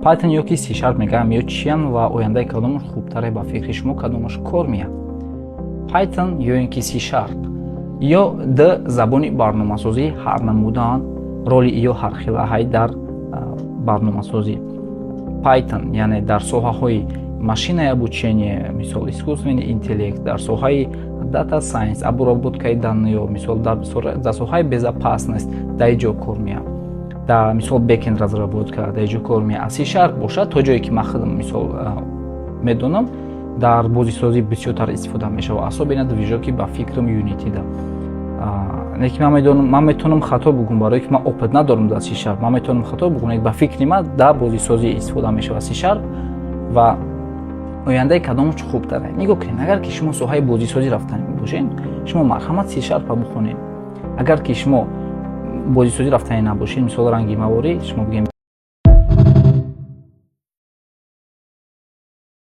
Python ё ки C# мегӯям, ё чиян ва ояндаи кадомаш хубтаре? Ба фикри шумо, кадомаш кор меяд, Python ё ин ки C#? Ё д забони барномасозӣ ҳар намудаанд, роли ё ҳархелаҳай дар барномасозӣ. Python, яъне дар соҳаҳои машинное обучение, мисол, искусственный интеллект, дар соҳаи data science, обработкаи данныё, мисол, дар соҳаи безопасность дар иҷо кор меяд, дар, мисол, backend разработка дар иҷо кор меяд. А C# бошад, то ҷое ки ман худам, мисол, медонам, дар бозисозӣ бисёртар истифода мешавад, особенно движоки, ба фикрам, Unity да. Лекин ман медонам, ман метавонам хато бугум, барое ки ман опыт надорам дар C#. Ман метавонам хато бугум, ба фикри ман, дар бозисозӣ истифода мешавад C# ва ояндаи кадомаш хубтар? Нигоҳ кунед, агар ки шумо соҳаи бозисозӣ рафтан бошед, шумо марҳамат, C#-а бихонед. Агар ки шумо бозисозӣ рафтане набошед, мисол, ранги маворӣ шумо бигем.